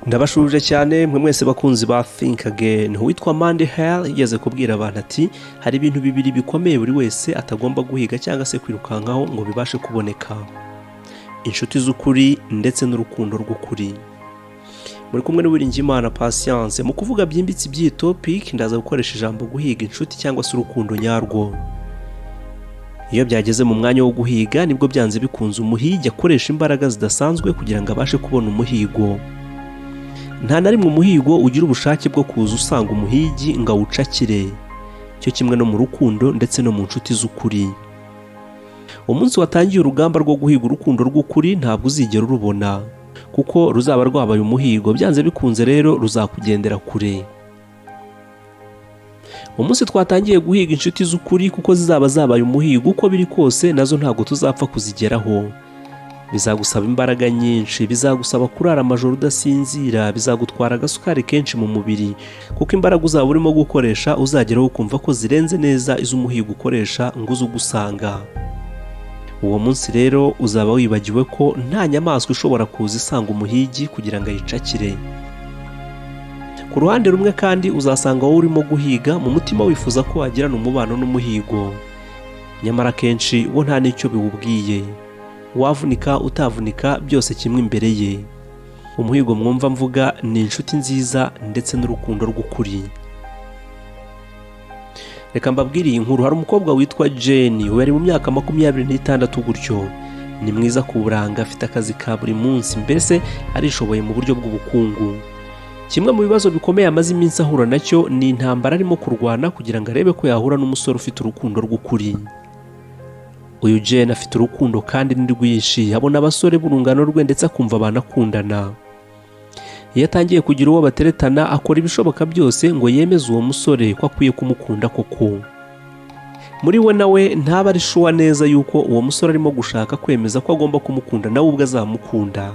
Ndabashuje cyane mwe mwese bakunzi ba Think Again. Uwitwa Mandy Hale yigeze kubwira abantu ati: "Hari ibintu bibiri bikomeye buri wese atagomba guhiga cyangwa se kwirukankaho ngo bibashe kuboneka: inshuti z'ukuri ndetse n'urukundo rw'ukuri." Muri kumwe n'Uwiringiyimana Patience. Mu kuvuga byimbitse iby'iyi topic, ndaza gukoresha ijambo guhiga inshuti cyangwa se urukundo nyarwo. Iyo byageze mu mwanya wo guhiga, nibwo byanze bikunze umuhigi akoresha imbaraga zidasanzwe kugira ngo abashe kubona umuhigo. Nta na rimwe umuhigo ugira ubushake bwo kuza usanga umuhigi ngo awucakire. Cyo kimwe no mu rukundo ndetse no mu nshuti z'ukuri. Umunsi watangiye urugamba rwo guhiga urukundo rw'ukuri, ntabwo uzigera urubona, kuko ruzaba rwabaye umuhigo. Byanze bikunze rero ruzakugendera kure. Umunsi twatangiye guhiga inshuti z'ukuri, kuko zizaba zabaye umuhigo, uko biri kose nazo ntabwo tuzapfa kuzigeraho. Bizagusaba imbaraga nyinshi, bizagusaba kurara amajoro udasinzira, bizagutwara agasukari kenshi mu mubiri, kuko imbaraga uzaba urimo gukoresha uzageraho ukumva ko zirenze neza iz'umuhigo ukoresha ngo uze ugusanga. Uwo munsi rero uzaba wibagiwe ko nta nyamaswa ishobora kuza isanga umuhigi kugira ngo ayicakire. Ku ruhande rumwe kandi, uzasanga wowe urimo guhiga mu mutima wifuza ko wagirana umubano n'umuhigo, nyamara akenshi wo nta n'icyo biwubwiye. Wavunika utavunika, byose kimwe imbere ye. Umuhigo mwumva mvuga ni inshuti nziza ndetse n'urukundo rw'ukuri. Reka mbabwire iyi nkuru. Hari umukobwa witwa Jane. We ari mu myaka 26 gutyo. Ni mwiza ku buranga, afite akazi ka buri munsi, mbese arishoboye mu buryo bw'ubukungu. Kimwe mu bibazo bikomeye amaze iminsi ahura nacyo ni intambara arimo kurwana kugira ngo arebe ko yahura n'umusore ufite urukundo rw'ukuri. Uyu Jane afite urukundo kandi ni rwinshi. Abona abasore b'urungano rwe ndetse akumva banakundana. Iyo atangiye kugira uwo bateretana, akora ibishoboka byose ngo yemeze uwo musore ko akwiye kumukunda koko. Muri we nawe ntaba ari sure neza yuko uwo musore arimo gushaka kwemeza ko agomba kumukunda nawe ubwo azamukunda.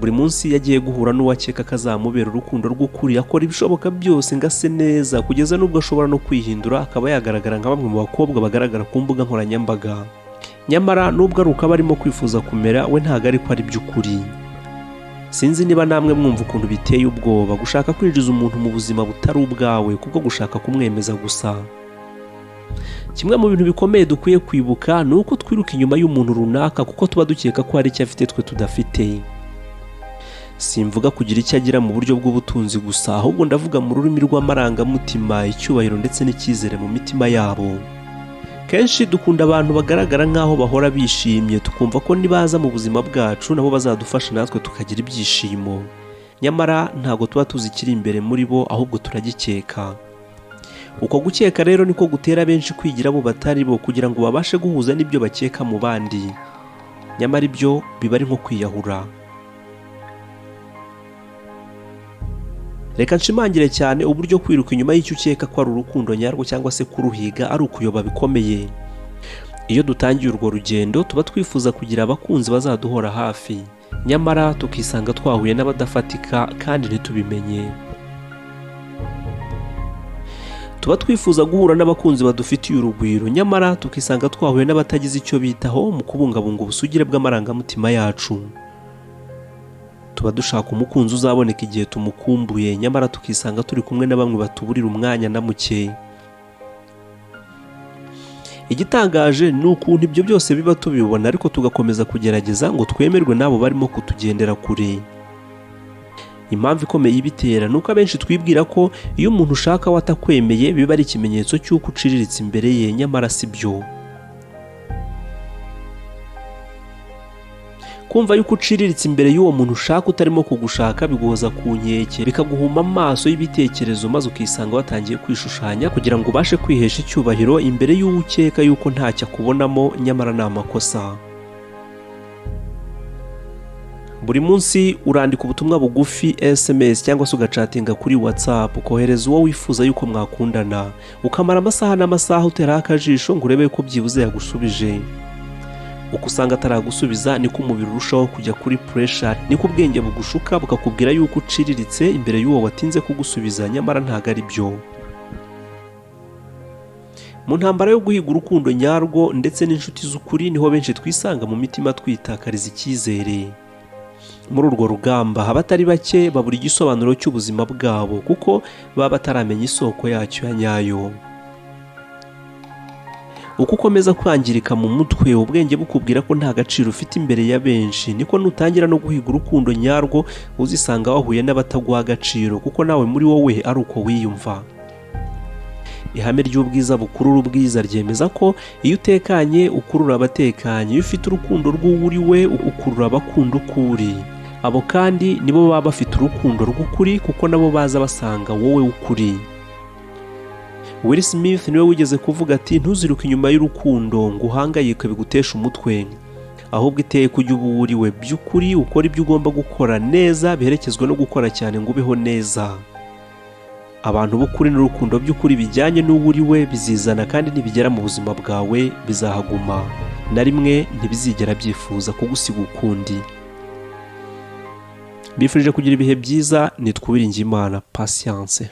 Buri munsi iyo agiye guhura n'uwo akeka ko azamubera urukundo rw'ukuri, akora ibishoboka byose ngo ase neza, kugeza n'ubwo ashobora no kwihindura akaba yagaragara nka bamwe mu bakobwa bagaragara ku mbuga nkoranyambaga. Nyamara nubwo ari uko aba arimo kwifuza kumera, we ntabwo ariko ari by'ukuri. Sinzi niba namwe mwumva ukuntu biteye ubwoba gushaka kwinjiza umuntu mu buzima butari ubwawe kubwo gushaka kumwemeza gusa. Kimwe mu bintu bikomeye dukwiye kwibuka ni uko twiruka inyuma y'umuntu runaka kuko tuba dukeka ko hari icyo afite twe tudafite. Simvuga kugira icyo agira mu buryo bw'ubutunzi gusa, ahubwo ndavuga mu rurimi rw'amarangamutima, icyubahiro ndetse n'icyizere mu mitima yabo. Kenshi dukunda abantu bagaragara nk'aho bahora bishimye, tukumva ko nibaza mu buzima bwacu nabo bazadufasha natwe tukagira ibyishimo. Nyamara ntabwo tuba tuzi ikiri imbere muri bo, ahubwo turagikeka. Uko gukeka rero niko gutera benshi kwigira abo batari bo kugira ngo babashe guhuza n'ibyo bakeka mu bandi. Nyamara ibyo biba ari nko kwiyahura. Reka nshimangire cyane uburyo kwiruka inyuma y'icyo ukeka ko ari urukundo nyarwo cyangwa se kuruhiga ari ukuyoba bikomeye. Iyo dutangiye urwo rugendo, tuba twifuza kugira abakunzi bazaduhora hafi, nyamara tukisanga twahuye n'abadafatika kandi ntitubimenye. Tuba twifuza guhura n'abakunzi badufitiye urugwiro, nyamara tukisanga twahuye n'abatagize icyo bitaho mu kubungabunga ubusugire bw'amarangamutima yacu. Tuba dushaka umukunzi uzaboneka igihe tumukumbuye, nyamara tukisanga turi kumwe na bamwe batuburira umwanya na muke. Igitangaje ni ukuntu ibyo byose biba tubibona, ariko tugakomeza kugerageza ngo twemerwe n'abo barimo kutugendera kure. Impamvu ikomeye ibitera ni uko abenshi twibwira ko iyo umuntu ushaka we atakwemeye, biba ari ikimenyetso cy'uko uciriritse imbere ye. Nyamara si byo. Kumva yuko uciriritse imbere y'uwo muntu ushaka utarimo kugushaka biguhoza ku nkeke, bikaguhuma amaso y'ibitekerezo, maze ukisanga watangiye kwishushanya kugira ngo ubashe kwihesha icyubahiro imbere y'uwo ukeka yuko ntacyo akubonamo. Nyamara ni amakosa. Buri munsi urandika ubutumwa bugufi, SMS, cyangwa se ugacatinga kuri WhatsApp, ukohereza uwo wifuza yuko mwakundana, ukamara amasaha n'amasaha uteraho akajisho ngo urebe ko byibuze yagusubije. Uko usanga ataragusubiza, niko umubiri urushaho kujya kuri pressure, niko ubwenge bugushuka bukakubwira yuko uciriritse imbere y'uwo watinze kugusubiza. Nyamara ntabwo ari byo. Mu ntambara yo guhiga urukundo nyarwo ndetse n'inshuti z'ukuri, niho benshi twisanga mu mitima twitakariza icyizere. Muri urwo rugamba, abatari bake babura igisobanuro cy'ubuzima bwabo kuko baba bataramenya isoko yacyo ya nyayo. Uko ukomeza kwangirika mu mutwe, ubwenge bukubwira ko nta gaciro ufite imbere ya benshi, niko nutangira no guhiga urukundo nyarwo uzisanga wahuye n'abataguha agaciro, kuko nawe muri wowe ari uko wiyumva. Ihame ry'ubwiza bukurura ubwiza ryemeza ko iyo utekanye ukurura abatekanye, iyo ufite urukundo rw'uwo uri we ukurura abakunda uko uri. Abo kandi nibo baba bafite urukundo rw'ukuri, kuko nabo baza basanga wowe ukuri. Will Smith niwe wigeze kuvuga ati: "Ntuziruke inyuma y'urukundo ngo uhangayike biguteshe umutwe, ahubwo iteka ujye uba uri we by'ukuri, ukora ibyo ugomba gukora neza, biherekezwa no gukora cyane ngo ubeho neza." Abantu b'ukuri n'urukundo by'ukuri bijyanye n'uwo uri we bizizana, kandi nibigera mu buzima bwawe bizahaguma, na rimwe ntibizigera byifuza kugusiga ukundi. Mbifurije kugira ibihe byiza. Nitwa Uwiringiyimana Patience.